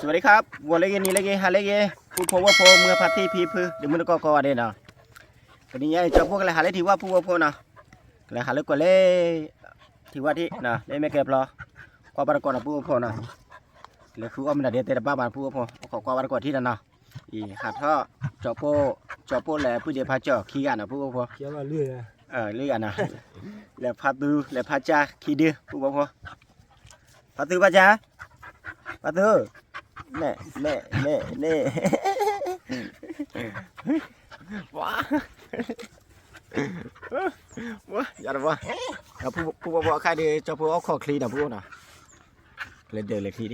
สวัสดีครับ ဂီၤလၢအဂ့ၤ နံၤလၢအဂ့ၤ ဟါလၢအဂ့ၤ ပုၢ်ဖိဝဲၢ်ဖိ မုၢ်ဖါတံၢ်ဖံဖု ဒီးမုၢ်တကိးကိးဂၤဒဲးနီၤ, တနံၤညါအံၤ ကၠီပိၢ်ကလဲၤဟးလၢထံဝၣ် ပုၢ်ဖိဝဲၢ်ဖိနီၤ, ကလဲၤဟးလၢကွၢ်လၢ ထံဝၣ်ထံၣ်နီၤ လၢမဲာ်ကဲဖျီ, ကွၢ်ဘၣ်တကိးနီၤ ပုၢ်ဖိနီၤ, လဲၤဃုအီၣ်မနုၤဒဲးတဲတဘၣ်ဘၣ် ပုၢ်ဖိ အိၣ်ခိးကွၢ်ဘၣ်တကိးထံၣ်နီၤနီၤ, အံၤဟးထီၣ် ကၠီပိၢ် ကၠီပိၢ်လဲၤပုၢ်ဒ့ဖါကၠီခံဂၤနီၤ ပုၢ်ဖိ လွံၢ်ဂၤနီၤ, လဲၤဖါသူ လဲၤဖါကၠါခံဒု ပုၢ်ဖိ ဖါသူ ဖါကၠါ, ဖါသူ, နဲၣ် နဲၣ် နဲၣ် နဲၣ်, ဝါ, ဝါ, ယၤတဝါ, ပုၢ်ဖိဝဲၢ်ဖိအခါဒီး ကၠီဖိအိၣ်ခိးချံနီၤ ပုၢ်ဖိနီၤ, လဲၤဒၢးလဲၤချံဒံး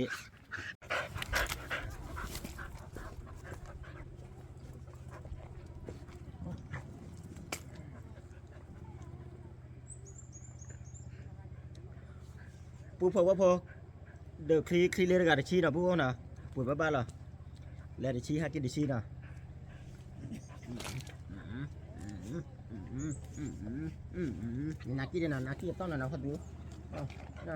ပုၢ်ဖိဝဲၢ်ဖိ, ဒၢးချံ ချံလၢတဂၤတဆံနီၤ ပုၢ်ဖိနီၤ, ပှ့ၤဘၣ်ဘၣ်လီၤ, လဲၤတဆံ ဟဲက့ၤတဆံနီၤ, နကံၣ်ဒံးနီၤ နကံၣ်အတီၢ်နီၤနီၤ ဖါသူ, ချံပ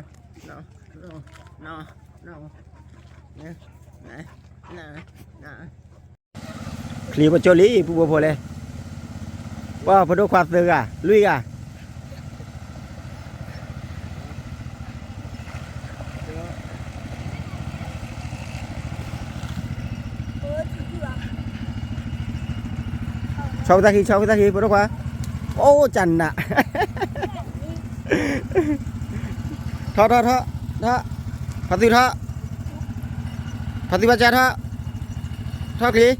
ကၠိလံ ပုၢ်ဖိဖိလဲၣ်, ပှၤဖိဒိၣ်ခွါသၢဂၤ လွံၢ်ဂၤ ဆီဖိသၣ်ခံ ဆီဖိသၣ်ခံ ဖိဒိၣ်ခွါ, အိၣ်ကနး, ထီၣ်ထီၣ်ထီၣ်ထီၣ်, ဖါသူထီၣ်, ဖါသူဖါကၠါထီၣ်, ထီၣ်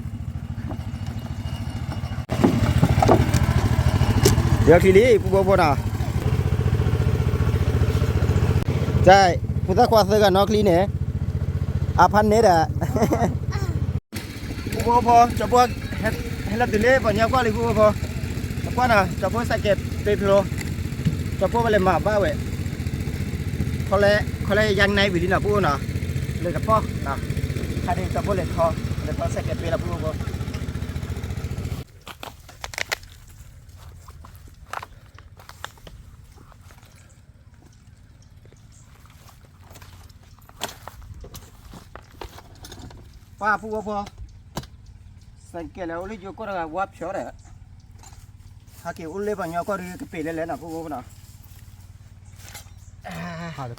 ချံ ဒီးချံလံ ပုၢ်ဖိဖိနီၤ, ဖိသၣ်ခွါသၢဂၤနီၣ်ချံန့ၣ်, အဖါန့ၣ်ဒီး ပုၢ်ဖိဖိ ကၠီဖိ ဟဲလၢတုၤလၢပှၤညီကွၢ်လံ ပုၢ်ဖိဖိ, ကွၢ်နီၤ ကၠီဖိစဲးကဲးပ့ဖျိ, ကၠီဖိဝဲလဲၤမၤဘၣ်ဝဲ, ခီလဲ ခီလဲယါနံၤဝံၤလံနီၤ ပုၢ်ဖိနီၤ, လဲၤတပီၢ်နီၤ, ခါဒံးကၠီဖိလဲၤထီ, လဲၤထီစဲးကဲးပ့လီၤ ပုၢ်ဖိဖိ ပှၤပုၢ်ဖိဖိ, စဲးကဲးလၢအိၣ်လၢယိၤကီၢ်တဂၤ ဝါဖျိးဒီး, ဟဲက့ၤအိၣ်လၢပှၤညီကီၢ်ဒီး ကပ့ၤလဲၤလဲၤနီၤ ပုၢ်ဖိဖိနီၤ, ထီၣ်ဒီး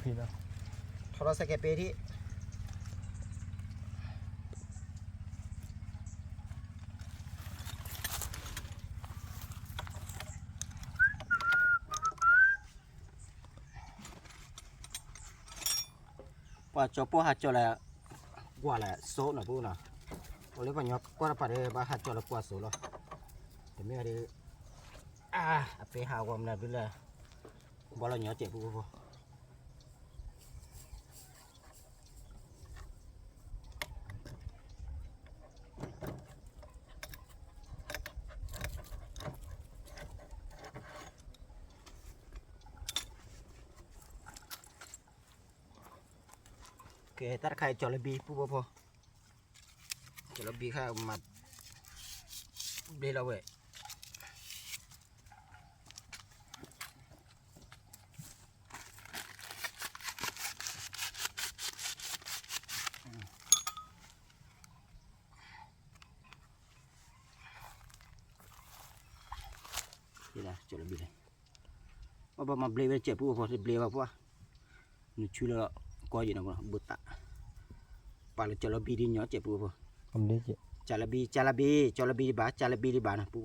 စဲးကဲးပ့ထံၣ် ပှၤကၠီပိၢ်ဟးကၠီလၢ ကွၢ်လၢစိနီၤ ပုၢ်ဖိနီၤ, အိၣ်လၢပှၤညီကွၢ်တဖၣ်ဒီး ဘၣ်ဟးကၠီလၢကွၢ်စိလီၤ, တမ့ၢ်ဒီး အပ့ၤဟးဂီၤမနုၤဒ်လဲၣ်, ဘီလီၤညီစဲး ပုၢ်ဖိဖိ ကဲ တၢ်တခါအံၤ ကၠီလၢဘံ ပုၢ်ဖိဖိ, ကၠီလၢဘံခါမၤ ဘျ့လီၤဝဲ ကၠီလၢဘံလဲၣ်, ဘၣ်မၤဘျ့ဝဲစဲး ပုၢ်ဖိဖိ တဘျ့ဘၣ်ပှၢ်, နဆူလၢကီယံၤနီၤ ဘုသး, ပာ်လၢကၠီလၢဘံဒ်ညီစဲး ပုၢ်ဖိဖိ, ကၠီလၢဘံ ကၠီလၢဘံ ကၠီလၢဘံဒံးဘၣ် ကၠီလၢဘံဒံးဘၣ်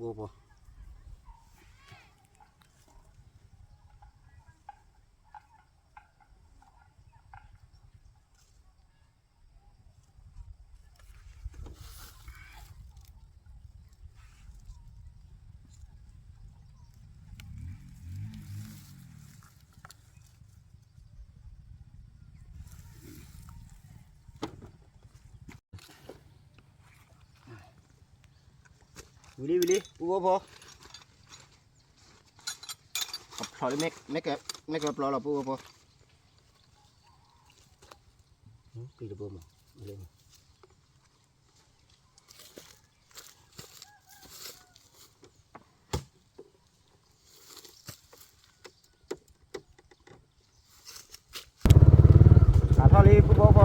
နီၤ ပုၢ်ဖိဖိ ဝံၤလံ ဝံၤလံ ပုၢ်ဖိဖိ, အဖျိးလံ မ့ၢ်ကဲဖျိလီၤ ပုၢ်ဖိဖိ, ကံတဘိမး ဟးထီၣ်လံ ပုၢ်ဖိဖိ,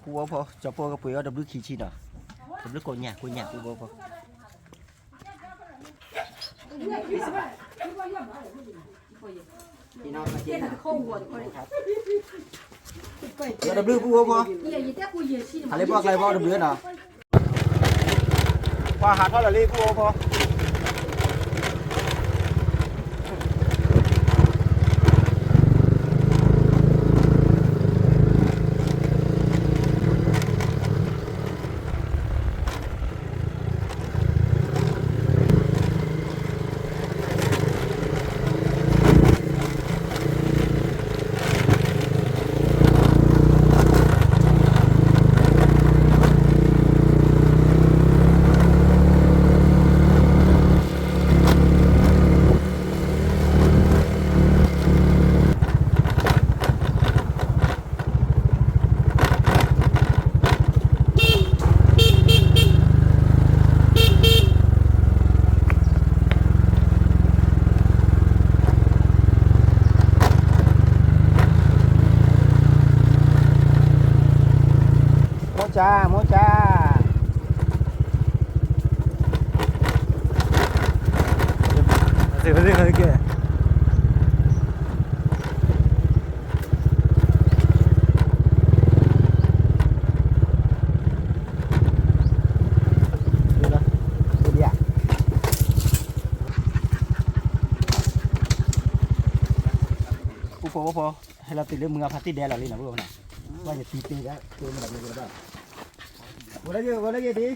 ပူဝဲဖိ ကၠီပိၢ်ကပှ့ၤအီၣ်တဘျုးခံဆံနီၤ, တဘျုးကိးညၣ်ကိးညၣ်ပူဝဲဖိ, တဘျုးပူဝဲဖိ, ဟးလၢပှၢ်ကျဲပှၢ်တဘျုးနီၤ, ပှၤဟးထီၣ်လၢလံပူဝဲဖိ မိၢ်ကၠၢ် မိၢ်ကၠၢ်, ပူဖိဖိ, ဟဲလီၤတုၤလၢမုၢ်အဖါတံၢ်ဒဲးလီၤလံနီၤ ပူဖိနီၤ, ဘၣ်ယတံၤတဲဒၣ်တဲမ့ၢ်ဒၣ်မ့ၢ်ဒၣ်, ဝဲလၢဂ့ၤ ဝဲလၢဂ့ၤဒ်,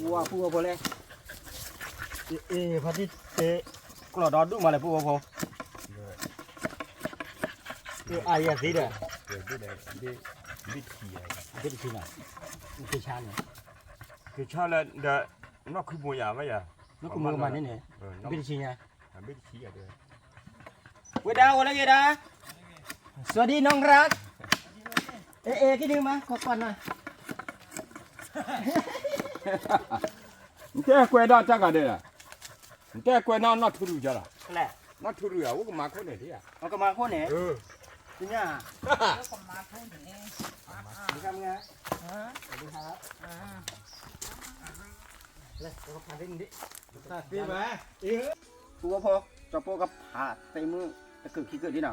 ဝါပူဖိဖိလဲၣ်, အ့ ဖါတံၢ်တဲ, ကျီၢ်ဒီဒူၣ်မးလဲၣ်ပူဖိဖိ, အါယသ့ဒီး, ဘ့ၣ်တဆံနီၤ, ကဆါန့ၣ်, ကဆါလၢဒီး, နီၢ်ခုမိၢ်ယၤဘၣ်ယၤ, နီၢ်ခုမိၢ်ကမၤန့ၣ်န့ၣ်, ဘ့ၣ်တဆံညါ, ဝဲဒၣ်ဝဲလၢဂ့ၤဒၣ်, สวัสดีน้องรัก, เอเอ คิดถึงไหม ขอก่อนหน่อย, နတဲကွဲးဒီးတၢ်ဂၤဒဲးလီၤ, နတဲကွဲးနီၢ်နီၢ်ထူရူၢ်ကလီၤ, နီၢ်ထူရူၢ်ဧါ အိၣ်ကမၤခိၣ်န့ၣ်ဒ်ဧါ, ကမၤခိၣ်န့ၣ်, ညါ, ပူဖိဖိ, ကၠီပိၢ်ကဖးသ့မုၢ်တကုာ်ခံကုာ်ဒ်နီၤ,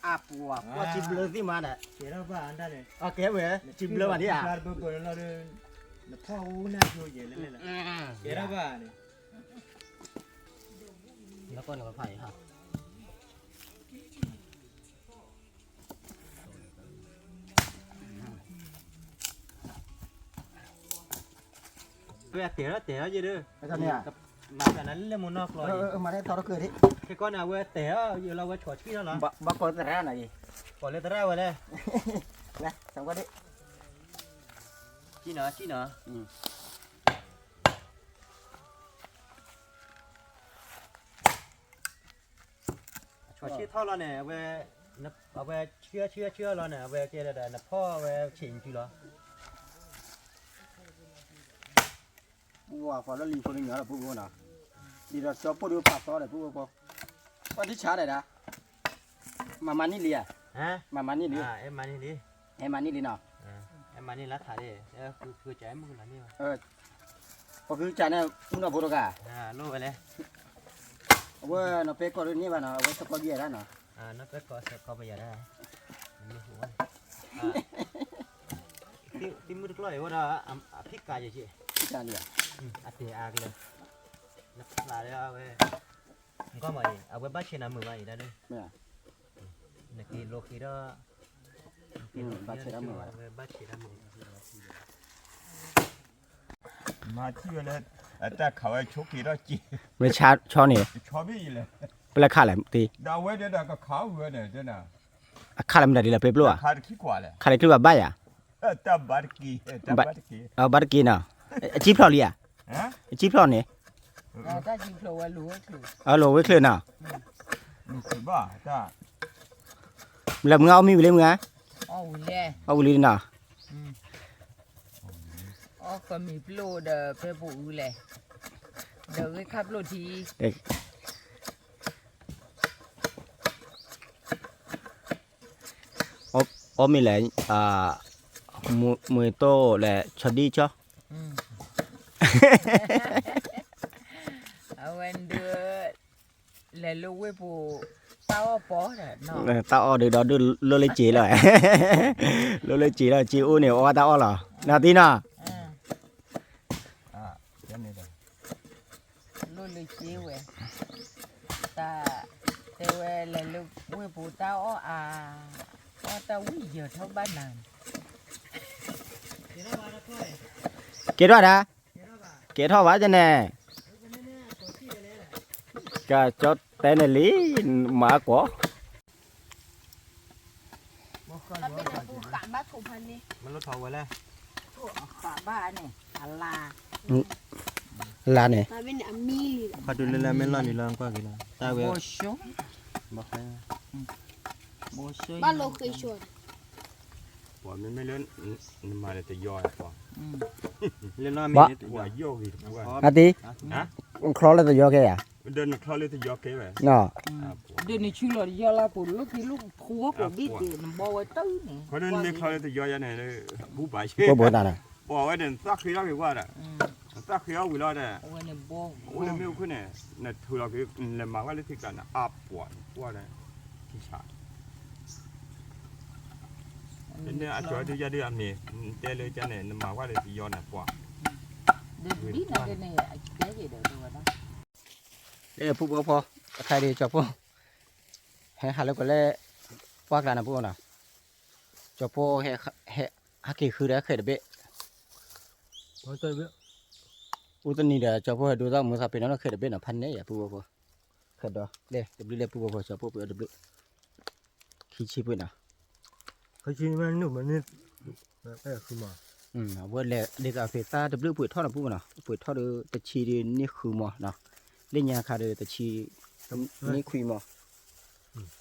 အပူၤ ပှၢ်စံးဘျၢသ့ၣ်မးဒီး, ကဲဝဲ, စံးဘျၢမးဒ်ဧါ, နဖီၣ်အူနၢ်ကၠိယဲၢ်လဲၣ်လဲၣ်လီၤ, ကဲထီၣ်ဘၣ်န့ၣ်, လၢကီၢ်န့ၣ်ဖးအံၤဟါ ဝဲအတဲာ်ထီၣ်တဲာ်ထီၣ်ယဲၢ်ဒီး, မၤဖျါနၤလၢမူနီၢ်ကျီအံၤ, ခဲကီၢ်န့ၣ် အဝဲတဲာ်ထီၣ်ယဲၢ်လီၤ ဝဲဆီၣ်ဆံၣ်ထီၣ်လီၤ, ဘၣ်ကိးသရၣ်နၤအံၤ, ကိးလၢသရၣ်ဝဲလဲၣ်, လၢသးကွၢ်ဒ့ၣ်, ကံၣ်နီၤ ကံၣ်နီၤ ဆီၣ်ဆံၣ်ထီၣ်လီၤန့ၣ်, အဝဲဆံၣ်ဆံၣ်ဆံၣ်လီၤန့ၣ် အဝဲကဲဒီးနဖီၣ်ဝဲဆံးနစုလီၤ, ပှၤလၢလံၤဖိန့ၣ်ညီဒီးပူဖိနီၤ, ဒ်သိးကၠီပိၢ်ဒုးဖးသီဒီးပူဖိ, ပှၤဒ်ဆါဒဲးဒၣ်, မၤမၤန့ၢ်လံဧါ, မၤမၤန့ၢ်လံ, အဲၣ်မၤန့ၢ်လံနီၤ, အဲၣ်မၤန့ၢ်လၢထးဒ့ၣ်, ဃုကစၢ်မုၣ်ကနီၤန့ၣ်ဘၣ် ပှၤဃုကစၢ်န့ၣ် မုၣ်နီၢ်ဖိတဂၤ, လိၣ်ဝဲလဲၣ်, အဝဲနီၢ်ပဲကီၢ်ဒ်န့ၣ်ဘၣ်နီၤ အဝဲသကိးကယဲၢ်ဒၣ်နီၤ, နီၢ်ပဲကီၢ်သကိးပယဲၢ်ဒၣ်, သံမုၢ်တကျီၢ်အံၤဝဲဒီး အဖံးကးယဲၢ်က့, ဖံးကးလံဧါ, အတဲအါကလၢာ်, နဖျါလၢအဝဲ, နကွၢ်မးအံၤ အဝဲဘၣ်ဆဲးနၤမုာ်ဘၣ်အံၤဒၣ်ဒုး, နက့ၤလိဃ့ဒီး, ဘၣ်ဆဲးဒၣ်မုာ်ဘၣ်, အဝဲဘၣ်ဆဲးဒၣ်မုာ် မၤထံၣ်ဝဲလၢ အတၢ်ခးဝဲဆိက့ၤထီၣ်က့ၤ, မ့ၢ်ဆီန့ၣ်, ပလဲၤခးလဲၣ်သ့, ဒီးအဝဲဒၣ်ကခးဝဲန့ၣ်, အခးလၢမတၤဒ်လဲၣ် ပျဲပျိၢ်ဧါ, ခးတခံဘၣ်ယၤ, ဘၣ်တက့ၢ်နီၤ, အကံဖျိးလံဧါ, အကံဖျိးန့ၣ်, အလိာ်ဝဲချုးနီၤ, လၢမုၢ်ဂၤအီၣ်မ့ၤဝံၤလံမုၢ်ဂၤ, အီၣ်ဝံၤလံနီၤ အီၣ်ဃမံၤပျိၢ်ဒီးပဲပူၤအူလဲၣ်, ဒီးဂ့ၢ်ခၣ်ပျိၢ်ထံ, တဲ, အီၣ်မ့ၤလဲၣ်, မ့ၢ်တိၢ်လဲၣ် ဆီဒံၣ်ဆီ, အဝဲဒုး လဲၤလၢဝ့ၢ်ပူၤ တၢ်အီၣ်ပီဒီး, တၢ်အီၣ်ဒုးဒီးဒုးလိၣ်လၢစ့လီၤ, လိၣ်လၢစ့လီၤ စ့အိၣ်န့ၣ် အီၣ်တၢ်အီၣ်လီၤ, နသ့နီၤ, လိၣ်လၢစ့ဝဲ, တၢ် တဲဝဲလဲၤလၢဝ့ၢ်ပူၤတၢ်အီၣ်အါ, အီၣ်တၢ်ဝံၣ်ယၢၤထီၣ်ဘၣ်နၤ, ကဲထီၣ်ဒၣ်, ကဲထီၣ်ဘၣ်ကန့ၣ်, ကၠီတဲန့ၣ်လံ, မၤကွီၢ် လါန့ၣ်, ခီတုၤလၢလၢမ့ၢ်လီၢ်လံလီၤကွၢ်က့ၤလီၤ, တၢ်ဝဲ, ဘၣ်လိာ်ဃ့ၡိ, ပှၤမ့မ့ၢ်လၢ နမၤလၢတယီၤပှၤ, လၢနီၢ်မ့ၢ်န့ၣ်တယီၤ, အတံ, ချီလၢတယီၤကဲဧါ, ဒီးနချီလၢတယီၤကဲဝဲ, ဒ်န့ၣ်ဆူလီၤတယီၤလၢပူၤလၢက့ၤလၢဖိကိးဘ့ၣ်ဒ်န့ၣ်ဘီဝဲတၢ်န့ၣ်, ခီဒ်နမ့ၢ်ချီလၢတယီၤယါန့ၣ်, ဘူဘၣ်ယဲ, ပှၤဝဲန့ၣ် နသးဃ့ထီၣ်က့ၤကွၢ်ဒီး, နသးဃ့ထီၣ်ဝံၤလီၤဒီး, အိၣ်လၢမ့ၣ်အူခိၣ်န့ၣ်, နထုးလီၤက့ၤ လဲၤမၤဝဲလၢထံကျါန့ၣ် အပှၤန့ၣ်ကွၢ်ဒီး, ထံဆး အကၠီဒုးယါဒုးအမ့ၢ်, တဲလၢကန့ၣ် နမၤဝဲလၢတယီၤန့ၣ်ပှၤ, ဒ်န့ၣ်, လၢဖုဖိဖီ, အခါဒ်ကၠီဖိ, ဟဲဟးလၢကီးလဲၣ်, ပှၢ်ကျါန့ၣ်ပူၤနီၤ, ကၠီဖိ, ဟဲဟးက့ၤဃုဒီးဃဲးတဘ့ၣ်, အိၣ်တနံၤဒီးကၠီဖိဟဲဒိသၣ်မူသးပ့ၤနီၣ်နီၣ်ဃဲးတဘ့ၣ်နီၤ ဖးန့ၢ်ယၤဖုဖိဖီ, ဃဲးဒီး, လဲၤတဘျုးလဲၤဖုဖိဖီ ကၠီဖိပှ့ၤအီၤတဘျုး, ခံဆံပှ့ၤနီၤ, ခံဆံမ့ၢ်န့ၢ်မ့ၢ်န့ၢ်, အဝဲလဲၤဒ်သိးသ့ၣ်သၣ်တဘျုးပှ့ၤထီၣ်နီၤပူၤနီၤ ပှ့ၤထီၣ်ဒီးတဆံဒီးန့ၢ်ဃုမီၤနီၤ, လၢညါခါဒီးတဆံ, န့ၢ်ခွံမီၤ,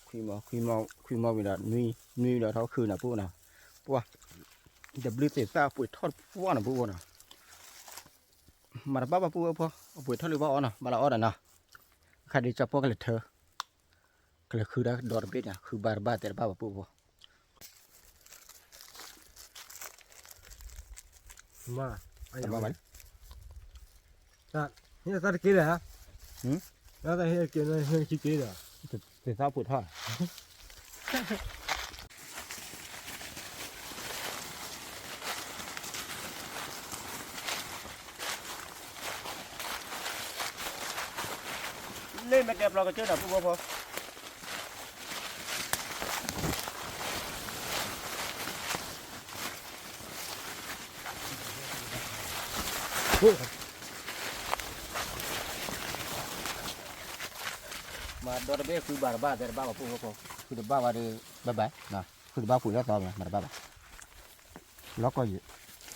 ခွံမီၤ, ခွံမီၤဝံၤဒီး, နွံဒီးထီၣ်ဃုနီၤပူၤနီၤ, ပှၤ, တဘျုးသ့ၣ်သၣ်ပှ့ၤထီၣ်တပှၢ်နီၤပူၤနီၤ, မၤတဘၣ်ဘၣ်ပူၤဖိ, အပှ့ၤထီၣ်လၢဘၣ်အီၣ်နီၤ ဘၣ်လၢအီၣ်ဒီးနီၤ, အခါဒ်ကၠီဖိကလဲၤထၢ ကလဲၤဃုဒၣ်ဒီတဘ့ၣ်န့ၣ် ဃုဘၣ်တဘၣ်တဲတဘၣ်ဘၣ်ပူၤဖိ, မၤ, တၢ်တက့ၢ်လဲၣ်, တၢ်ဟ့ၣ်တက့ၢ်ဒီး, သ့ၣ်သၣ်ပှ့ၤထီၣ် လ့ၣ်မ့ၢ်ကဲပျီကစၢၢ်ဒီးပူဖိဖိ, မၤဒီတဘ့ၣ်ဃုဘၣ်တဘၣ်တဲတဘၣ်ဘၣ်ပူဖိဖိ, ဃုတဘၣ်ဘၣ်ဒီး, ဘၣ်ဘၣ်, ဃုတဘၣ်ပှ့ၤထီၣ်သီမး မၤတဘၣ်ဘၣ်, လီၤကီၢ်ယံၤ,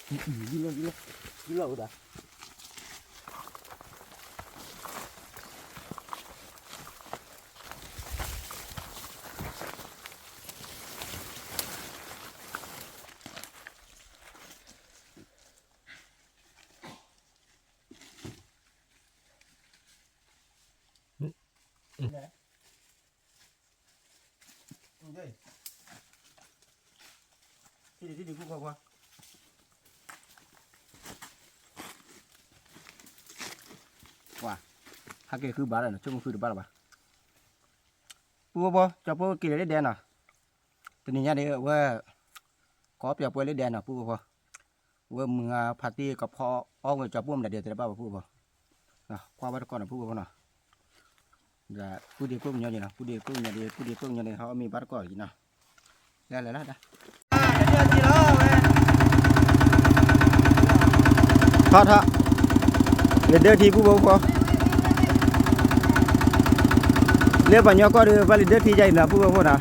ယံၤလီၤယံၤလီၤ, ယံၤလီၤဝဲဒၣ် ပှၤ, ဟဲက့ၤဃုဘၣ်ဒီးနီၤ ဆိကမိၣ်ဃုတဘၣ်လၢၤဘၣ်, ပူဖိဖိ ကၠီဖိက့ၤလၢလၢဒဲနီၤ, တနံၤညါန့ၣ် အဝဲ ကိးပၠီၤပှဲၤလၢဒဲနီၤ ပူဖိဖိ, အဝဲမုၢ်ဂၤဖးတံၢ်ကဖီအီၣ်ဝဲကၠီဖိမတၤဒဲးတဲတဘၣ်ဘၣ်ပူဖိဖိ, ကွၢ်ဝဲတကီၢ်နီၤ ပူဖိဖိနီၤ, ဒီးပူဒ့ကျိၣ်ကညီဒံးနီၤ ပူဒ့ကျိၣ်ကညီဒံး ပူဒ့ကျိၣ်ကညီဒံး ဟဲအီၣ်မ့ၤဘၣ်တကီၢ်လံနီၤ, လဲၤလဲၤလီၤဒၣ် ထီၣ်ထီၣ်, လဲၤဒၢထံပူဖိဖိ, လၢပှၤကညီကီၢ်ဒီး ဘၣ်လဲၤဒၢထံယါအံၤနီၤ ပူဖိဖိနီၤ.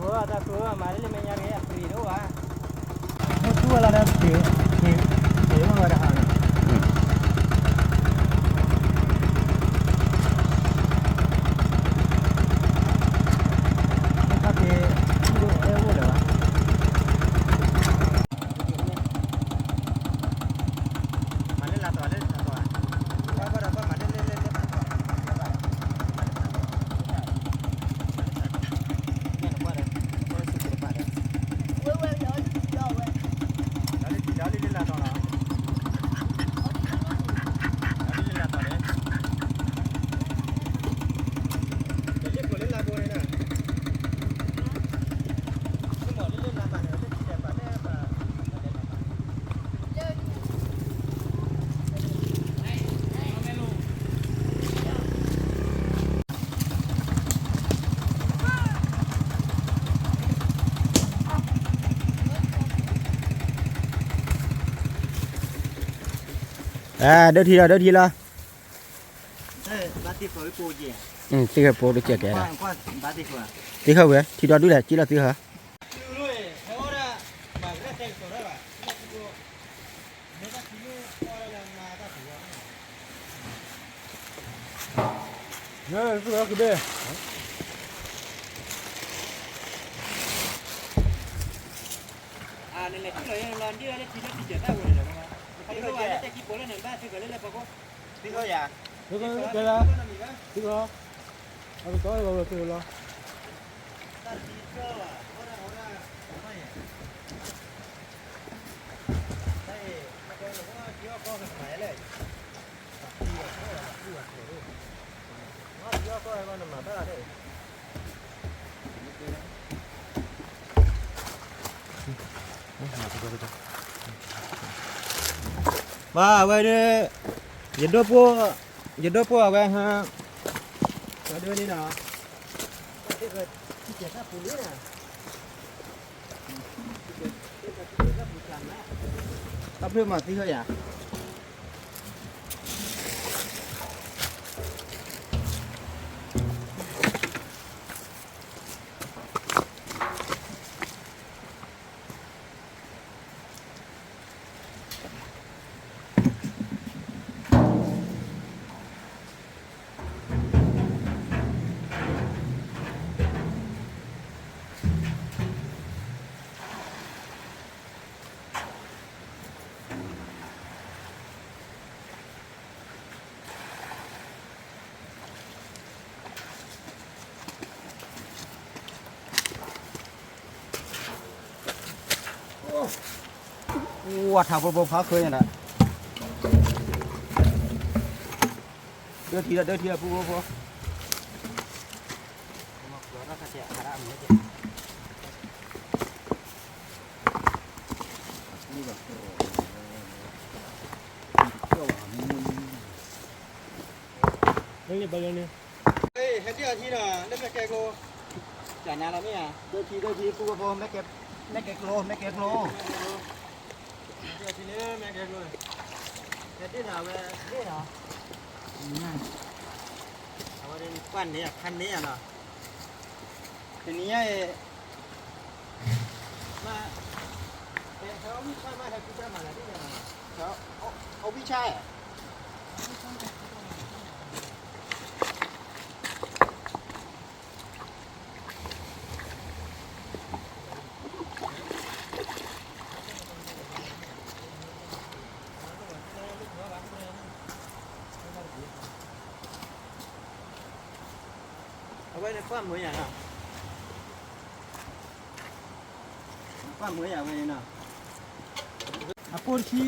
တၢ်သူမၤလၢလၢမဲာ်ညါတဂ့ၤ အပျံၤတအိၣ်ဘၣ်. မ့ၢ်သူဝဲလီၤဒီး က့ၤ က့ၤ က့ၤအိၣ်ဝဲတဟါန့ၣ် မ့ၢ်ခါက့ၤ သူၣ်ဒိၣ်အဲၣ်အိၣ်လၢၤဘၣ်. မၤလၢလၢ်တီၤလၢလၢ်တီၤ ဘၣ်ဘၣ်ဒီးဘၣ်မၤလၢလၢလၢလၢလၢ်တီၤ လၢလၢလၢလၢလၢ်တီၤလီၤ လၢလၢလၢလၢလၢ်တီၤန့ၣ် လၢလၢလၢလၢ်တီၤန့ၣ် ဒၢထံလီၤ ဒၢထံလီၤ သ့ၣ်ဃဲၢ်ပိတကဲးဒၣ် သ့ၣ်ဃဲၢ်ဝဲ ထံဒီဒူၣ်လဲၣ် က့လီၤသ့ၣ်ဃဲၢ် ကဘ့ၣ် နလဲၤထံၣ်လီၤလီၤ ဒ်လၢထံလၢထံကဲသၣ်ဝဲန့ၣ်ဒီး ပကလီၤဝဲလၢတဲကံပိာ်လၢန့ၣ် ဘၣ်သ့ၣ်ဃဲၢ်လၢလၢပှၤကိး သ့ၣ်ဃဲၢ်ယၤ သ့ၣ်ဃဲၢ် သ့ၣ်ဃဲၢ် အကတီၢ်လီၤသ့ၣ်ဃဲၢ်လီၤ ဘၣ်ဝဲဒၣ် ယဒိၣ်ပိၢ် ယဒိၣ်ပိၢ်အဝဲဟါ ဒ်န့ၣ်နီၤ တၢ်ဖျၢၣ်မၤသံဟဲယၤ ဝါထးဖိဖိဖးဃၢညါဒီး ဒၢထံဒီးဒၢထံအပူၤဖိဖိ လၢန့ၣ်ဘၣ်လၢန့ၣ် ဟဲဒံၣ်အီၤထံဒီး လၢမဲာ်ကဲကျိ တၢ်နါလီၤမ့ၢ်ဧါ ဒၢထံဒၢထံပူဖိဖိ မဲာ်ကဲကျိ မဲာ်ကဲကျိ ဟဲဒံၣ်အီၤထံန့ၣ် မဲာ်ကဲကျိ ဟဲဒံၣ်နီၤ အဝဲန့ၣ်နီၤ အဝဲဒၣ်ကွၢ်န့ၣ် အခါန့ၣ်နီၤ တနံၤညါအံၤ မ့ၢ် ဟဲဝံၣ်ဆၣ်မး ဟဲကူတၢ်မၤလၢဒ်န့ၣ်နီၤ အဝံၣ်ဆၣ် အဝဲန့ၣ်ကွၢ်မုာ်ယၤနီၤ ကွၢ်မုာ်ယၤဝဲန့ၣ်နီၤ အပိၢ်တဆံ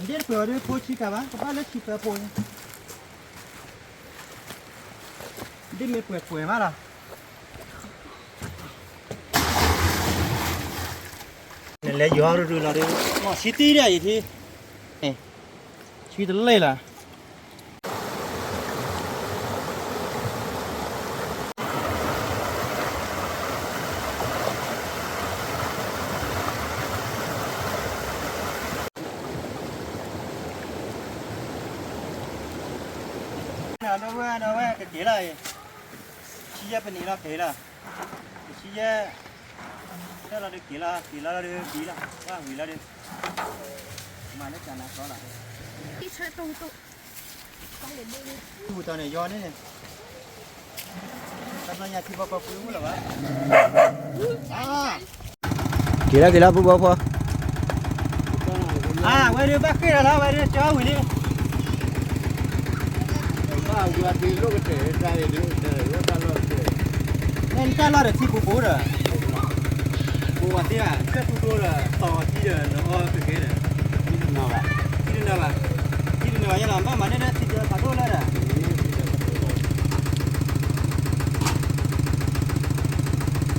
ဒ်တပှဲၤဝဲဒ်ပိၢ်ဆံကၤဘၣ် ကဘၣ်လၢဆံသၢပိၢ်န့ၣ် ဒ်မ့ၢ်ပှဲၤပှဲၤမးလီၤ နလဲၤယီၤရူၤရူၤလီၤဒ် မ့ၢ်ဆံတံၢ်ဒ်အံၤထံ ဆံတလဲၢ်လီၤ ဒီဝဲၢ်ဒီဝဲၢ်ကက့ၤလီၤအံၤ ဆံယဲၢ်ပနံးလီၤက့ၤလီၤ ဆံယဲၢ် တၢ်လီၤဒုးက့ၤလီၤ က့ၤလီၤလီၤဒုးက့ၤလီၤ ဝါဝံၤလီၤဒုး မၤလၢကနၤကီလီၤ ထူၣ်တီၤန့ၣ်ယီၤန့ၣ် တၢ်ဘျီညါထံဘီကီၢ်ပူၤမူလီၤဘၣ် က့ၤလီၤက့ၤလီၤ ပူဘီဖိ အဝဲဒုးဘၣ်ဃ့ၢ်ဒီးလီၤ အဝဲဒုးကၠီဝံၤလံ ဘၣ်ဝံၤအသ့လိၣ်ကတဲာ်တၢ်အံၤဒုး တၢ်လီၢ်တတဲာ် မ့ၢ်တၢ်လီၢ်ဒီးထံပူၤပူၤဒီး ပူၤဝဲသ့ၣ်ဘၣ် ဆဲၣ်ထူတိဒီး တီၤထံဒီး နအီကကဲဒီး ထံတနၤဘၣ် ထံတနၤဘၣ် ထံတနၤဘၣ်ယဲလီၤ ဘၣ်မၤန့ၢ်ဒီးထံဒီးဖးဒိၣ်လၢဒီး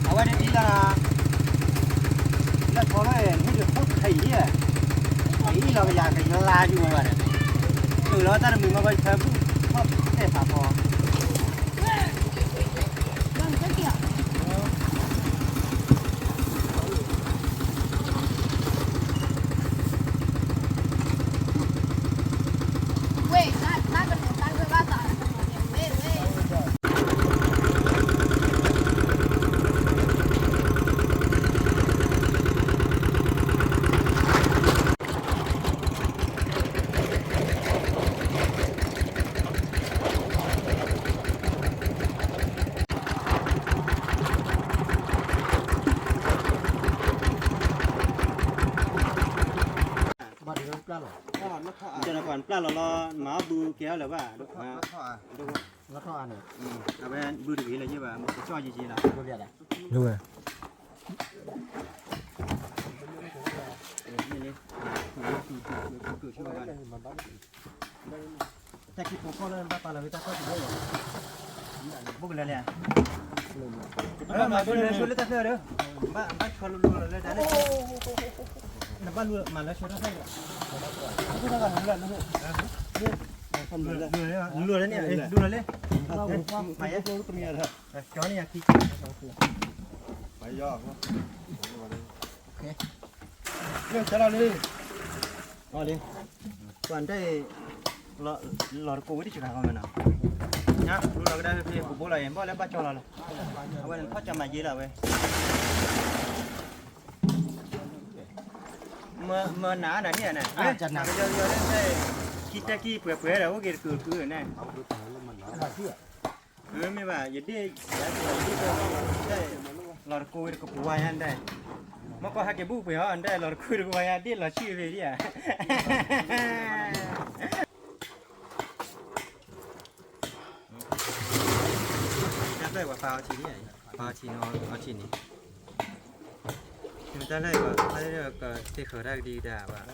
အဝဲဒၣ်ဒ်လီၤ လၢထီလၢဟ့ၣ်ဒုးခိၣ်ထံးယဲ အံၤလီၤကယၤကယၤလါယူၤဝဲဘၣ်ဒီး တုၤလီၤတၢ်တမုာ်မ့ၢ်ဘၣ်ဆၢဘူး ထီၣ်တဲာ်ဖးဖီ ဘၣ်ဒီးပျၢ်လီၤ ပျၢ်လီၤလီၤ မၤအီၣ်ဘုကဲအီၤလၢၤဘၣ် အဝဲဘုတဂ့ၤလၢၤယဲၢ်ဘၣ် ကစီၣ်ယံာ်ယံာ်လီၤ ဒ်ဝဲ တၢ်ခံဖိကီၢ်လၢဘၣ်ပာ်လီၤဝဲတၢ်ကီၢ်တဘိလီၤ ဘိကလၢာ်လံဧါ မၤဒိလၢဆိလၢတၢ်သၢဒီး ဘၣ်ဘၣ်ဆီလိၤလိၤလီၤလၢတၢ်န့ၣ် နဘၣ်လူၤမၤလၢဆိတၢ်သၢဒီး လူၤလီၤလၢန့ၣ် လူၤလီၤလၢ မၤယဲ ကၠီန့ၣ်ယၤခံ မၤယီၤ လၢတၢ်လီၤလံ လီၤလံ ပှၤတၢ်အံၤ လီၤတကိးဝဲတစှၤဃီမ့ၢ်နီၤ ညါ လူလီၤကဒါဖဲဖဲပူၤဘိလီၤအံၤ ဘၣ်လၢဘၣ်ကၠီလီၤလီၤ အဝဲန့ၣ်ထီၣ်ကၠီမၤယ့လီၤဝဲ မၢနၤနၤန့ၣ်န့ၣ် နကယီယီလၢ ခံတဲကံပှဲၤပှဲၤဒီး အိၣ်က့ၤတကုာ်တကုာ်န့ၣ် မ့ၢ်ဘၣ် ယဒ့ၣ် လီၤတကိးဝဲတကပူၤဝါညါဒဲး မ့ၢ်ကီၢ်ဟဲက့ၤဘူၣ်ပှဲၤဟီၣ်ဒဲး လီၤတကိးတကပူၤဝါညါ ဒ့ၣ်လီၤဆံၣ်ဝဲဒ်ဧါ တၢ်ဖျၢၣ်ပှၤပာ်အီထံန့ၣ် ပာ်အီထံန့ၣ် အီထံန့ၣ် တၢ်ဖျၢၣ်ပှၤပာ်အီထံန့ၣ် ကသ့ၣ်ဃၢၤတၢ်ကဒံကဒါဘၣ်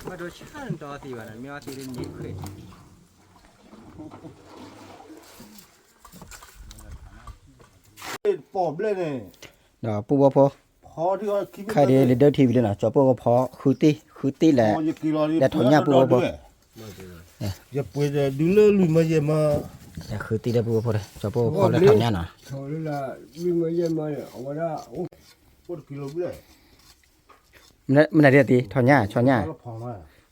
ဘၣ်ဒိဆၣ်နတအီသံးဘၣ်နီၤ မ့ၢ်အီသံးလၢန့ၣ်ခွဲး ပီၣ်ဘျဲၣ်န့ၣ် ဒီးပူၣ်ဘီဖိ ဖီထံအီခံဘ့ၣ် ခဲအံၤဒ်လံာ်ဒၢထံဝံၤလံနီၤ ကၠီၤပိၢ်ကဖီ ဃုသ့ၣ် ဃုသ့ၣ်လဲၣ် ယက့ၤလီၤ လဲၤထီၣ်ညၣ်ပူၣ်ဘီဖိ ယပှ့ၤဒုးလၢလွံၢ်မၢယဲၢ်မၢ ဃုသ့ၣ်လၢပူၣ်ဘီဖိ ကၠီၤပိၢ်ကဖီလၢထီၣ်ညၣ်နီၤ လွံၢ်မၢယဲၢ်မၢန့ၣ် အဝဲဒၣ် အိၣ်တကံလိဘျဲၣ် မနုၤဒ်အသ့ ထီၣ်ညၣ် ဆီညၣ်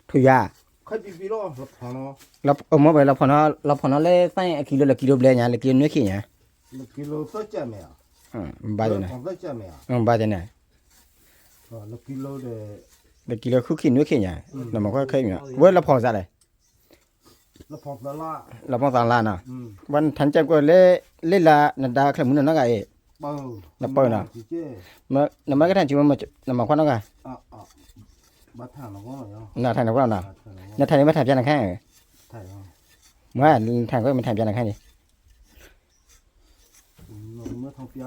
ထူယါ ခါပံပံလီၤ လီၤဖီနီၤ မ့ၢ်ဝဲလီၤဖီနီၤ လီၤဖီနီၤလၢသၣ်အကံလိလၢကံလိဘျဲၣ်ညါ လၢကံလိနွံခံညါ လၢကံလိသၢကၠၢ်မဲာ်ဧါ ဘၣ်န့ၣ် ဘၣ်န့ၣ် လၢကံလိဒီး လၢကံလိဃုခံနွံခံညါ နမ့ၢ်ကွၢ်ခဲအံၤမ့ၢ် ဝဲလီၤဖီစးလဲၣ် လီၤဖီသးလါနီၤ ဝဲနထါကၢ်ကွဲၢ်လၢ လၢလါနဒါချဲမုၢ်နီၢ်နီၢ်ဂၤအံၤ နပၢၢ်နီၤ နမ့ၢ်ကထါကၢ်ဝဲ နမၤခွါနီၢ်ဂၤ နထါန့ၣ်ကွၢ်နီၤ နထါန့ၣ်ဘၣ်ထါပျၢ်နခါ မ့ၢ်နထါကွဲၢ်မ့ၢ်ထါပျၢ်နခါန့ၣ် မ့ၢ်ဧါ ပ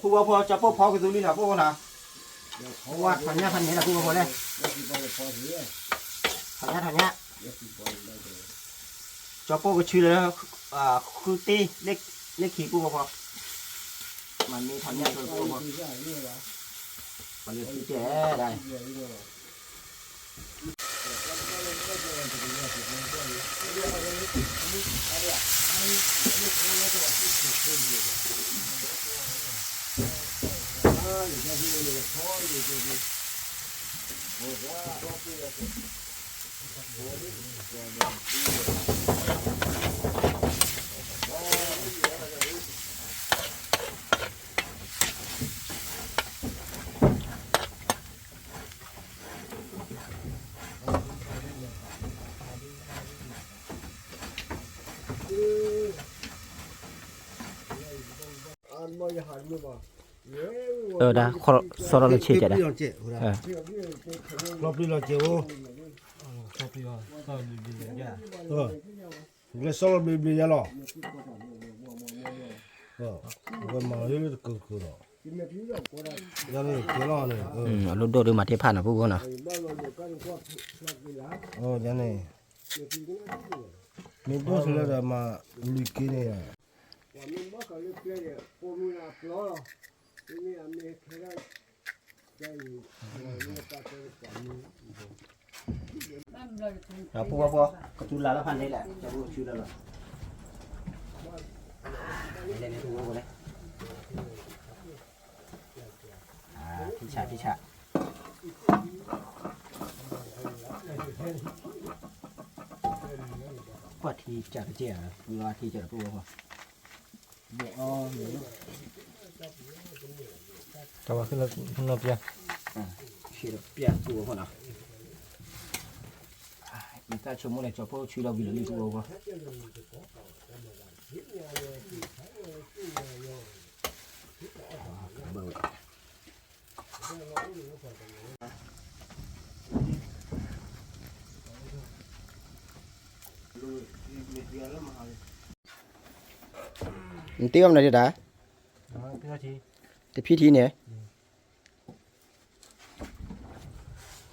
ူၣ်ဘီဖိ ကၠီၤပိၢ်ဖိနီၤ ဝါထီၣ်ညၣ်ဖဲန့ၣ်နီၤ ပူၣ်ဘီဖိလဲၣ် ထီၣ်ညၣ်ထီၣ်ညၣ် ကၠီၤပိၢ်ကဆူလၢ ဃုသ့ၣ် လၢခံပူၣ်ဘီဖိ မၤမ့ၢ်ထီၣ်ညၣ်ဖဲပူၣ်ဘီဖိ ပှၤလၢသံတဲဒၣ် အ အဒၣ် ဆီလီၤလၢဆ့ကဲးဒၣ်, လီၤပျံၤလီၤစဲးအိၣ်, လၢဆီလီၤဘျ့ဘျ့ယါလီၤ, ဝဲမၤလၢတကၢၢ်ကၢၢ်လီၤ, ယါန့ၣ်ကဲလီၤန့ၣ်, အလိၣ်ဒိၣ်ဒုးမၤတ့ၢ်ဖးနီၤ ပူဖိနီၤ, ယါန့ၣ်, မ့ၢ်ဒိၣ်ဆူလၢဒီးမၤလွံၢ်က့န့ၣ်, ပူဖိဖိ ကသူလၤလၢဖးန့ၣ်လဲၣ်, ကဆူလၢလီၤ, လဲၤန့ၣ်ပူဖိဖိလဲၣ်, ထံဆး ထံဆး, ကွၢ်ထံကစၢ်တကဲၢ်, ပူဖိထံကစၢ်တပူဖိဖိ တၢ်ဝဲခီနီၢ်ပျၢ်, ဆံးတပျၢ်ပူဖိနီၤ, ယတၢ်ဆိကမိၣ်န့ၣ် ကၠီၤဖိဆံးဒီးဝံၤလီၤလံပူဖိဖိ, နတ့အီၣ်မနုၤဒၣ်, တဖံထံန့ၣ်,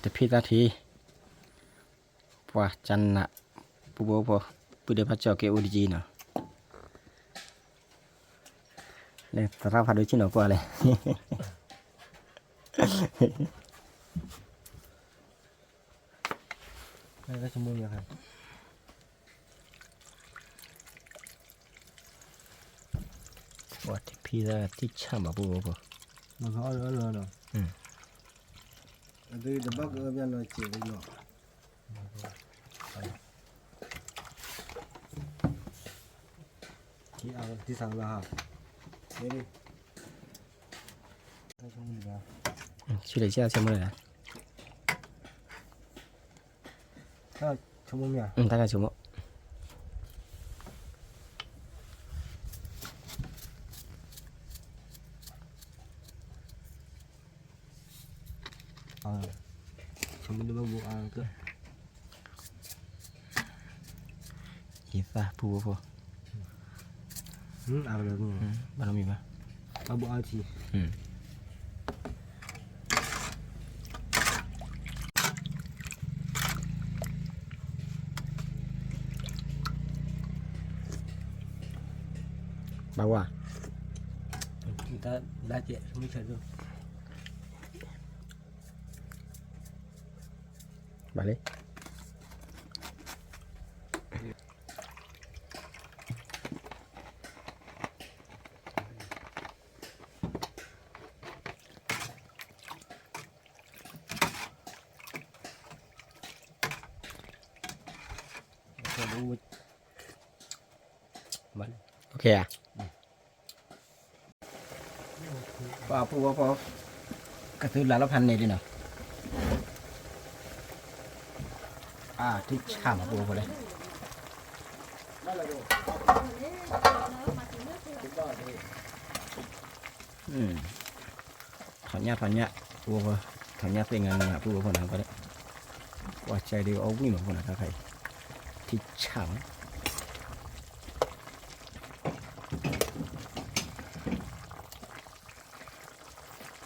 တဖံတၢ်ထံ, ပှၤကနး, ပူဖိဖိ, ပုၢ်ဒဲဖးကၠီၣ်ကဲအိၣ်တကံနီၤ, လၢသရၣ်ဖးဒိၣ်ဆ့ၣ်နီၤကွၢ်လဲၣ် ပှၤတဖံသၣ်ထံဆၣ်မးပူဖိဖိ, တဘၣ်ကအၢပျၢ်နီၤစဲးလံနီၤ, ထံအါထံဆၣ်လီၤဟါ, ဆံးလီၤဆံးဆၢမုၢ်လၢ်, တၢ်ဆိကမိၣ်မ့ၢ်ဧါ, တၢ်ဆိကမိၣ် ဆိကမိၣ်ဒ်ဘၣ်ဘိအါကၢ, ယသၣ်ပူဖိဖိ, ဘၣ်နီတမံၤဘၣ်, ဘၣ်ဘိအါထံ ဘၣ်ဝါ, တၢ်လၢကဲးမုၢ်ဆၢဒိၣ်, ဘၣ်လံ ဘၣ်လံ အိၣ်ခ့ဧါ, ပှၤပူဖိဖိ ကသူလၤလီၤဖးန့ၣ်လံနီၤ, အါ ထံဆၣ်မးပူဖိဖိလဲၣ်, ထီၣ်ညၣ်ထီၣ်ညၣ် ပူဖိဖိ, ထီၣ်ညၣ်သ့ၣ်ငါငါပူဖိဖိနီၤ, ကွၢ်ကၢဒ်အီၣ်ဝံၣ်မးဖိနီၤ, တၢ်ခါအံၤ ထံဆၣ်မး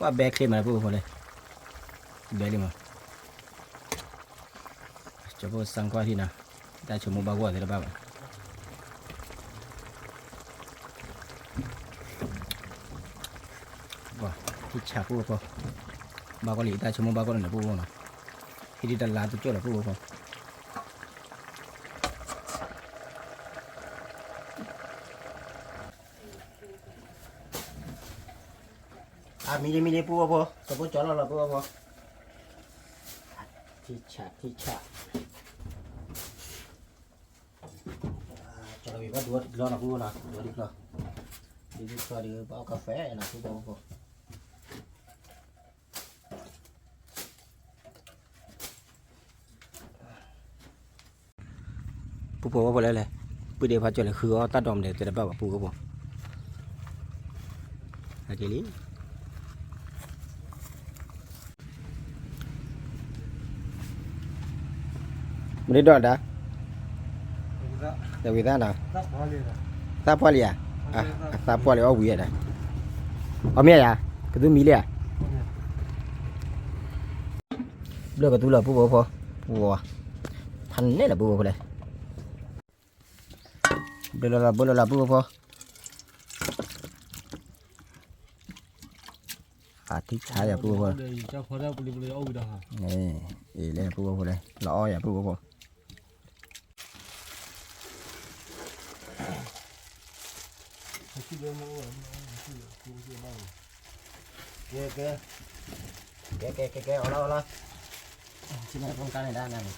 ပှၤဘဲချ့မးလၢပူဖိဖိလဲၣ်, ဘဲလံမး, ကၠီဖိစၢ်ကွၢ်ထံနီၤ, တၢ်ဆိကမိၣ်ဘၣ်ဂီၢ်သ့ၣ်တဘၣ်ဘၣ်, ပှၤထံဆၣ်ပူဖိဖိ, ဘၣ်ဂီၢ်လံ တၢ်ဆိကမိၣ်ဘၣ်ဂီၢ်လၢပူဖိဖိနီၤ, ဟံးဒ်တလါတကၠိၢ်လီၤပူဖိဖိ အ မံလံမံလံ ပုၢ်ဝဲၢ်ဖိ, သကိးကၠီလီၤလီၤ ပုၢ်ဝဲၢ်ဖိ, ထံဆးထံဆး, ကၠီလီၤဝံၤဘၣ်ဒုးအီၣ်တကျီနီၤ ပုၢ်ဝဲၢ်နီၤ, ဒုးအီၣ်တကျီ, ဒုးအီၣ်တကျီဒီး ဘၣ်အီၣ်ကါဖဲနီၤ ပုၢ်ဝဲၢ်ဖိ ပုၢ်ဖိဝဲၢ်ဖိလဲၣ်လဲၣ်, ပုၢ်ဒ့ဖါကၠီလဲၤဃုအီၣ်တၢ်ဒိးမနုၤတဲတဘၣ်ဘၣ် ပုၢ်ဖိ, ဟဲက့ၤလံ, မ့ၢ်ဒိၣ်ဒၣ်, တဝံၤသၣ်နီၤ, သၣ်ပှၢ်လံဧါ, အသၣ်ပှၢ်လံအီၣ်ဝံၤဧါဒၣ်, အီၣ်မ့ၢ်ဧါ, ကသူမံလံဧါ, ဘျၢၣ်ကသူလီၤ ပုၢ်ဖိဖိ, ဖးနဲၣ်လီၤ ပုၢ်ဖိဖိလဲၣ်, ဘျၢၣ်လီၤလီၤ ဘျၢၣ်လီၤလီၤ ပုၢ်ဖိဖိ, ဖးထံဆးယၤ ပုၢ်ဖိဖိ, အံၤလဲၣ် ပုၢ်ဖိဖိလဲၣ် လီၤအီၣ်ယၤ ပုၢ်ဖိဖိ ကဲ ကဲ ကဲ ကဲ ကဲ အီၣ်လီၤ အီၣ်လီၤ, ဆ့ၣ်နီၤကီၢ်ကါန့ၣ်ဒၣ်နၤန့ၣ်,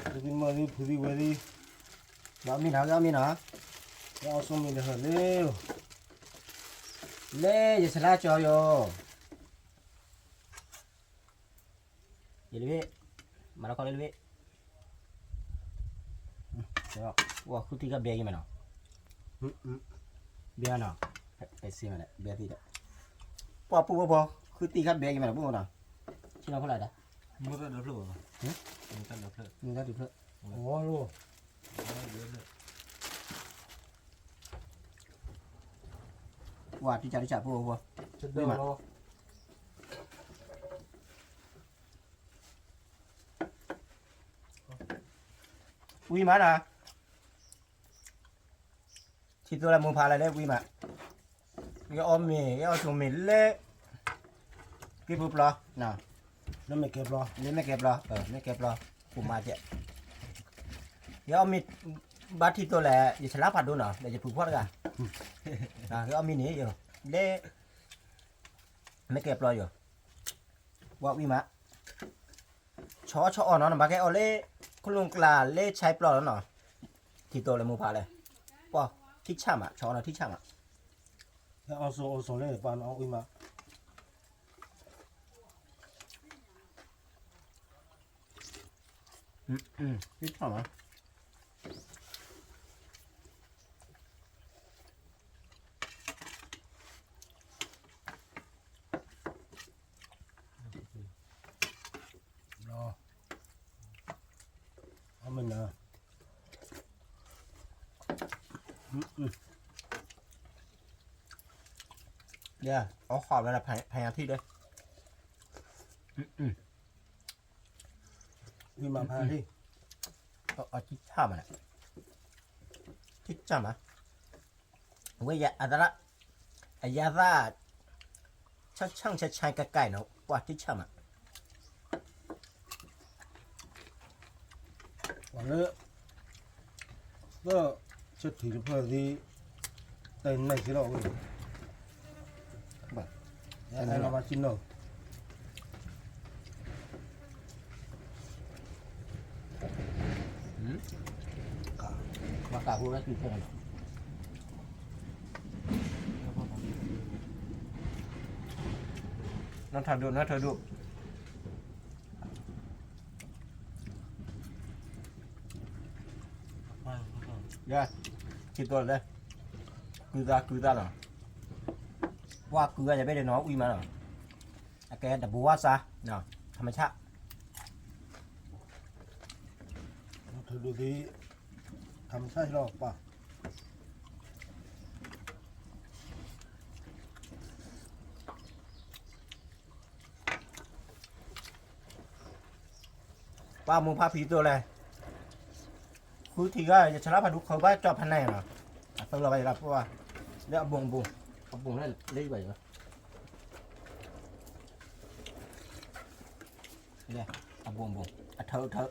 ဖုသံမီၢ်သံ ဖုသံဝဲသံ, လီၤမံနီၤ လီၤမံနီၤ, လၢအီၣ်ဆိမံလၢဟၢၤလၢ, လၢယဆလါကၠီယိၤ ယလၢဘ့ၣ်, မၤလီၤခီလၢလၢဘ့ၣ်, ဝဲဃုသံခါဘဲက့ၤမးနီၤ, ဘဲနီၤ, ဘဲသံဒီး, ပှၤပုၢ်ဖိဖိ, ဃုသံခါဘဲက့ၤမးနီၤ ပုၢ်ဖိနီၤ, ဆ့ၣ်နီၤဖီလာ်တၢ်, မ့ၢ်တၢ်ဒုးဖျၢၣ်, မ့ၢ်တၢ်ဒုးဖျၢၣ်, အီၤလီၤ ပှၤတံၢ်စၢ်တံၢ်စၢ် ပုၢ်ဖိဖိ, ဝံၤမးနီၤ, ထံသိလၢမိၢ်ဖးလၢလၢဝံၤမး, ယအီၣ်မ့ၤ ယအီၣ်ဆိမ့ၤလၢ က့ၤပူၤပျီ, လၢမ့ၢ်ကဲပျီ, လၢမ့ၢ်ကဲပျီ, မ့ၢ်ကဲပျီ, ပူၤမးကဲ, ယအီၣ်မ့ၤ ဘၣ်ထံသိလၢ ယဆလါဖးဒိၣ်နီၤ ဒီးယဖုဖီၣ်တဂၤ, ယအီၣ်မ့ၤန့ၣ် လၢ မ့ၢ်ကဲပျီယိၤ, ဝံၤမး, ဆီဆီအီၣ်နီၤ နဘၣ်ကဲအီၣ်လၢ ခလူၣ်ကျါလၢဆဲပျီလီၤနီၤ, ထံသိလၢမိၢ်ဖးလဲၣ်, ပှၤထံဆၣ်မး ဆီအီၣ်နီၤထံဆၣ်မး, အီၣ်ဆိအီၣ်ဆိလၢပှၤနီၤဝံၤမး, ထံဆၣ်မး အီၣ်မ့ၤနၤ, အီၣ်ဃီဝဲဒၣ်ဖဲညါထံၣ်ဒီး, ဝံၤမးဖဲညါထံၣ်, အီၣ်ထံဆၣ်မး, ထံဆၣ်မး, ဝဲယအသရၣ်, အယသၣ်, ဆၣ်ဆၣ်ဆၣ်ဆၣ်ကကဲနီၤ ပှၤထံဆၣ်မး ပှၤလၢ သၢဆၢထံးတဖျၢၣ်သ့ၣ် တၢ်နဲၣ်စ့လီၤဝဲ, ဘၣ်, အဲၣ်လီၤဘၣ်စံၣ်နီၤ, ဘၣ်ကးဖိလၢတုၤဖဲန့ၣ်လီၤ, နီၢ်ထၢဒိၣ် နီၢ်ထၢဒိၣ် ယဲ, ထံသိလၢ, ကုသး ကုသးနီၤ, ပှၤကုသးယဘ့ၣ်ဒၣ်နီၤ ဝံၤမးနီၤ, အကဲတဘိဝါစါ, ထမဆၣ်, ထဒိၣ်သ့, ထမဆၣ်လီၤပှၤ ပှၤမိၢ်ဖးဖံးသိးလဲၣ်, ဃုထံၣ်ဂၤ ယဆလါဖးဒိၣ်ခီဘၣ်ကၠီဖးနံၤနီၤ, အသိးလီၤဘၣ်ယလၢပှၤ, လၢအဘိၣ်ဘိၣ်, အဘိၣ်လၢလၢဘၣ်ယလီၤ, လၢအဘိၣ်ဘိၣ်, အထၢအထၢ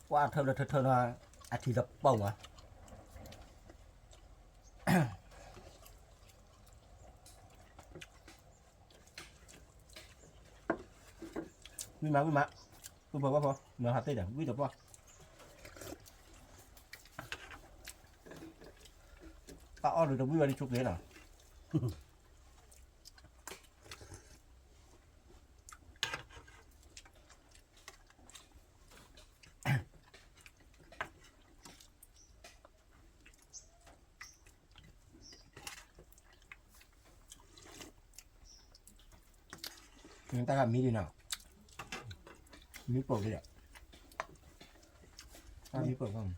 ပှၤအထၢလၢထၢထၢနီၤ, အထံတပီၢ်မး, ဝံၣ်မး ဝံၣ်မး, ပုၢ်ဖိဝဲၢ်ဖိ, မၤဟးသ့ၣ်ဒီး ဝံၣ်တပှၢ်, ပၢ်အီၣ်ဒုးတဝံၣ်ဝဲဒ်ဆိက့ၤနီၤ. တၢ်ဂၤမံဒံးနီၤ, မံပိာ်ဒံးဒီး, တၢ်မံပိာ်ဖီ,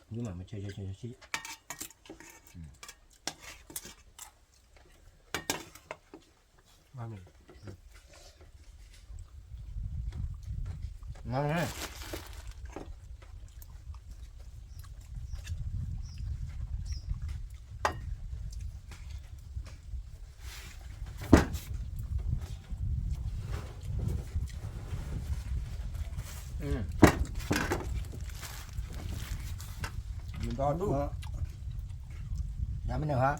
မံမး မ့ၢ်ဆၢဆၢဆၢဆၢဆၢ မ့ၢ်ဒီဒူၣ်, ယမ့ၢ်န့ၣ်ဟါ,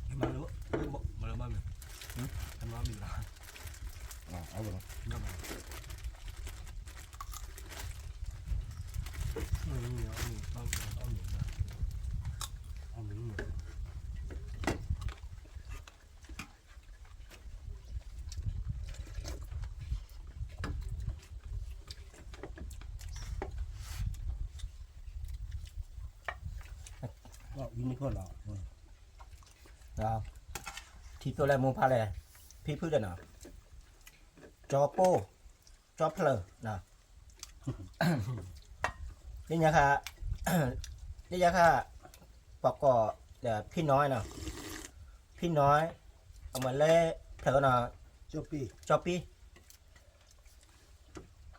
မၤလၢ, မၤလၢမၤမ့ၢ်, မၤမ့ၢ်လၢ, အဝဲ, ထံသိၣ်လၢမိၢ်ဖးလဲၣ်, ဖံဖုဒီးနီၤ, ကၠီပိၢ်, ကၠီဖျၢၣ်, လၢညါခါ, လၢညါခါ, ပှၤကိးဒီးဖံနီၢ်နီၤ, ဖံနီၢ်, အမ့ၢ်လၢဖျၢၣ်နီၤ, ကၠီပံၢ်,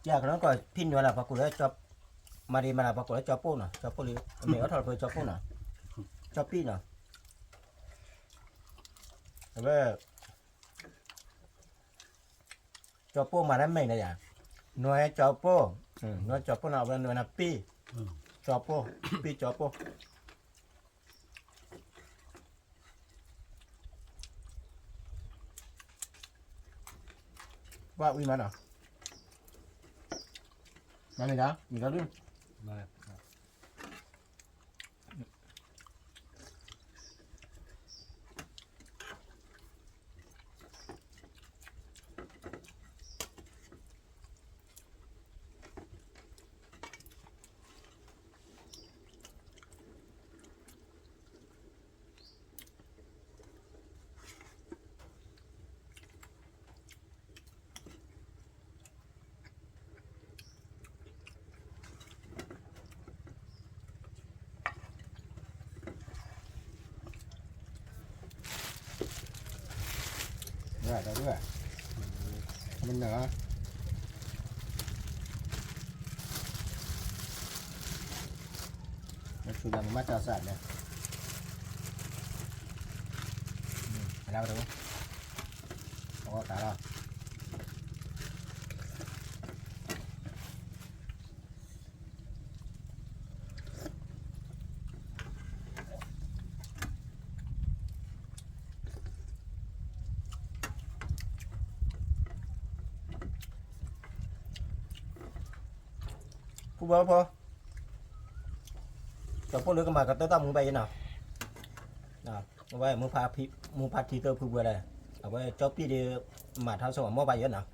ယကနီၢ်ကီၢ်ဖံနီၢ်လၢပှၤကိးလၢ, မၤဒံးမၤလၢပှၤကိးလၢကၠီပိၢ်နီၤ, ကၠီပိၢ်လံ, အမ့ၢ်အီၣ်ထီၣ်လၢပှၤကၠီပိၢ်နီၤ, ကၠီပံၢ်နီၤ, အဝဲ ကၠီပိၢ်မၤတၢ်မဲာ်န့ၣ်ယါ, နွဲကၠီပိၢ်, နွဲကၠီပိၢ်နီၤ, အဝဲနွဲနၤပံၢ်, ကၠီပိၢ်, ပံၢ်ကၠီပိၢ်, ဘၣ်ဝံၤမးနီၤ, မၤန့ၣ်ဒၣ်, မံၤဒီဒူၣ်, မ့ၢ်နၢၤ, မ့ၢ်ဆူၣ်ဒီးမ့ၢ်မၤစၢ်စၢ်လဲၣ်, အလၢဝဲတဝဲ, အဝဲကးလီၤ. ဖုဘၢဖိ, ကၠီပိၢ်လၢကမၤကတၢၢ်တၢ်မူဘၣ်ယဲနီၤ, အဝဲမူဖးထံသၢဖုဝဲလဲၣ်, အဝဲကၠီပံၢ်ဒီး မၤထါဆိအမီၢ်ဘၣ်ယဲနီၤ.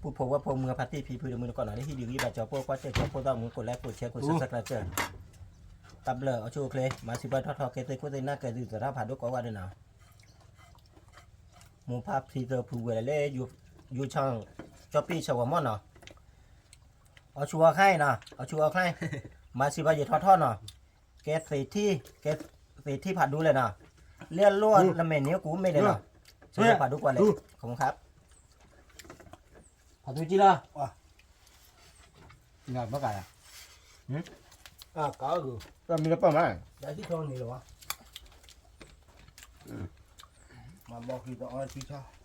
ပူဖိဝဲၢ်ဖိမုၢ်ဖးတံၢ်ဖံဖုဒီးမုၢ်တကိးနီၤ လၢဟံၣ်ဒုးဂံၢ်ဘၣ်ကၠီပိၢ်ကွၢ်စဲးကၠီပိၢ်သၣ်မူကိးလဲၣ်ကိးဆဲးကိးဆၢဆၢကျါစၢး, တၢ်ဘျုးအိၣ်ဆူၣ်အိၣ်ချ့ မၤစံးပှၤထီၣ်ထီၣ်ကဲသ့ၣ်ခိၣ်သ့ၣ်နၢ်ကဲသုးသရၣ်ဖးဒိၣ်ကိးဂၤဒဲးနီၤ. မူဖးထံသၢဖုဝဲလဲၣ်လၢ ယူၤဆၣ် ကၠီပံၢ်ဆၢဂီၤမီၢ်နီၤ. အိၣ်ဆူၣ်အိၣ်ချ့နီၤ အိၣ်ဆူၣ်အိၣ်ချ့, မၤစံးပှၤယဲၤထီၣ်ထီၣ်နီၤ, ကဲသ့ၣ်ထံၣ်, ကဲသ့ၣ်ထံၣ်ဖးဒိၣ်လဲၣ်နီၤ, လၢအလိၣ်နမဲာ်န့ၣ်ကူမ့ၢ်လဲၣ်နီၤ, ဆၢဂ့ၤဖးဒိၣ်ကွၢ်လဲၣ်, ခမူခါ ဖးဒိၣ်ကံလီၤ, ဘၣ်ကါလီၤ, ကါဂုၤ, မ့ၢ်လၢပၢ်မး, မၤဘီၣ်ခံတအီ ထံဆၣ်